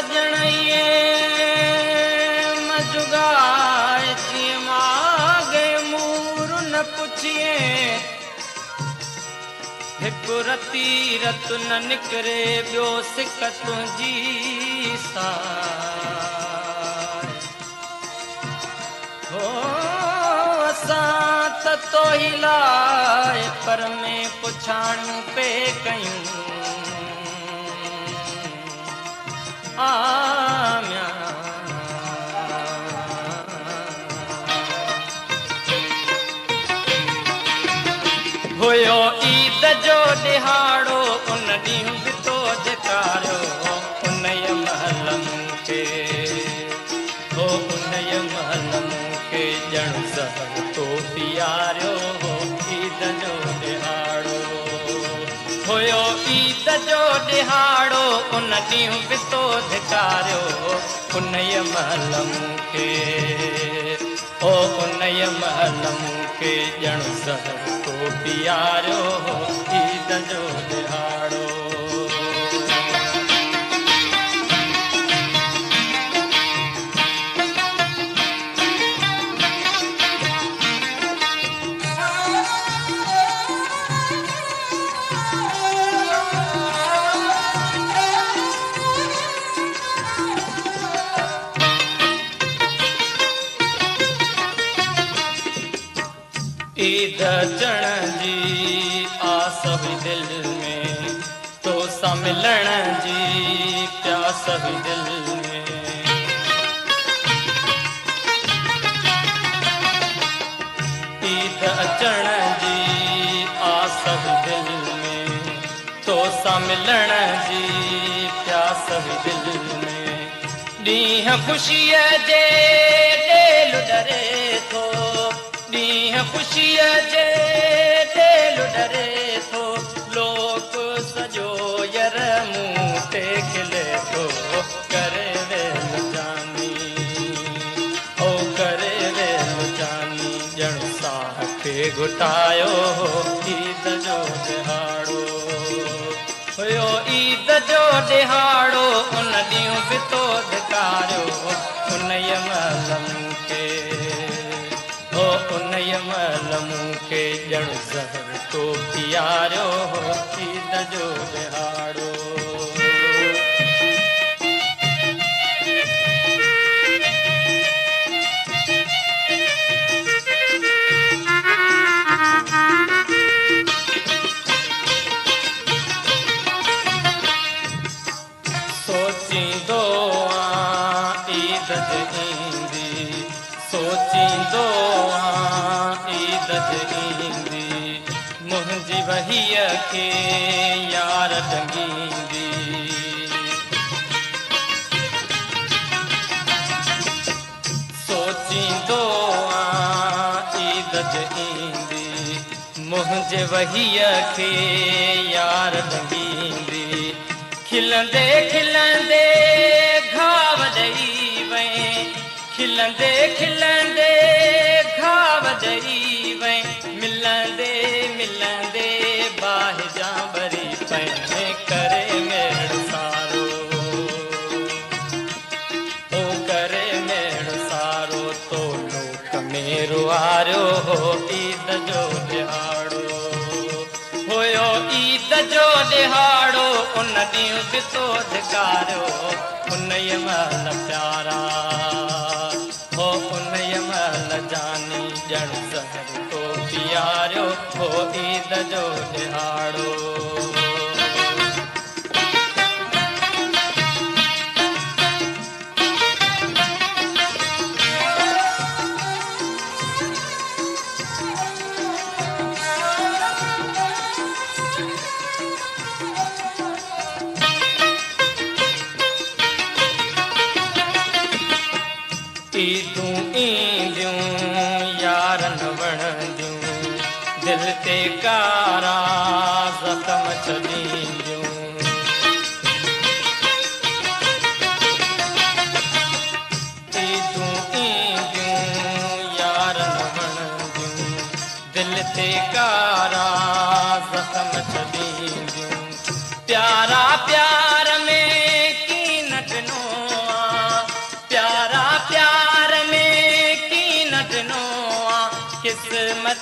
सजण मजुगाए थी मागे मूर न पुछिए। हिकु रती रत न निकिरे ॿियो सिक तुंहिंजी सां। हो असां त तो ई लाइ पर में पुछाणियूं पे कयूं। आमिया हुयो ईद जो ॾिहाड़ो उन ॾींहुं बि तो धिकारियो उन महिल मूंखे। हो उन महिल मूंखे ॼण ज़हर तो पीआरियो हो ईद जो ॾिहाड़ो। हुयो ईद जो ॾिहाड़ो उन ॾींहुं बि तो धिकारियो उन महिल मूंखे। ओ उन महिल मूंखे ॼण ज़हर तो पीआरियो हो ईद जो ॾिहाड़ो। ईद अचण जी आस हुई दिल में, तोसां मिलण जी प्यास हुई दिल में। ईद अचण जी आस हुई दिल में, तोसां मिलण जी प्यास हुई दिल में। ॾींहुं ख़ुशीअ जे ॾेल डरे थो, ॾींहुं ख़ुशीअ जे ॾेल डरे थो। लोक सॼो यर मूं ते खिले थो, करे वेल जानी ओ करे वेल जानी ॼण साह खे घुटायो हो ईद जो ॾिहाड़ो। हुयो ईद जो ॾिहाड़ो उन ॾींहुं बि तो धिकारियो उन महिल मूंखे। हो उन महिल मूंखे ॼण ज़हर तो पीआरियो हो ईद जो ॾिहाड़ो। सोचींदो आं ईद ईंदी, सोचींदो आं ईद ईंदी, मुंहिंजी वहीअ खे यार ॾंगींदी। सोचींदो आं ईद ईंदी, मुंहिंजे वहीअ खे यार ॾंगींदी। खिलंदे खिलंदे घाव ॾेई वई, खिलंदे खिलंदे घाव ॾेई वई, मिलंदे मिलंदे बाहि जा भरी पई करे मेड़ सारो। ओ करे मेड़ सारो तो लोक मेरो आरियो हो ईद जो ॾिहाड़ो। हुयो ईद जो ॾिहाड़ो उन ॾींहुं बि तो धिकारियो उन महिल प्यारा। हो उन महिल जानी ॼण ज़हर तो पीआरियो हो ईद जो ॾिहाड़ो। ईदूं ईंदियूं यार न वणंदियूं, दिल ते कारा ज़ख़म छॾींदियूं। ईदूं ईंदियूं यार न वणंदियूं, दिल ते कारा ज़ख़म छॾींदियूं। प्यारा प्यार में कीन ॾिनो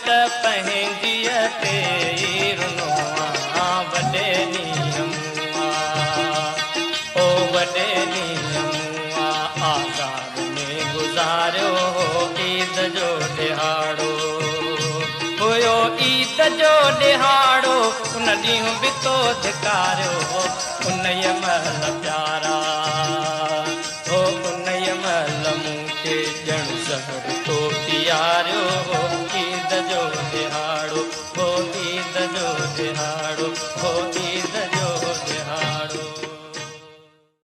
ته پنهنجيء تي ئي رنو آ، وڏي ڏينهن مون آ، او وڏي ڏينهن مون آ، آزار ۾ گذاريو هو عيد جو ڏهاڙو. هيو عيد جو ڏهاڙو، ان ڏينهن به تو ڌڪاريو هو. انهيء مهل پيارا، هو انهيء مهل مون کي ڄڻ زهر تو پياريو هو. عيد جو ڏهاڙو، هو عيد جو ڏهاڙو، هو.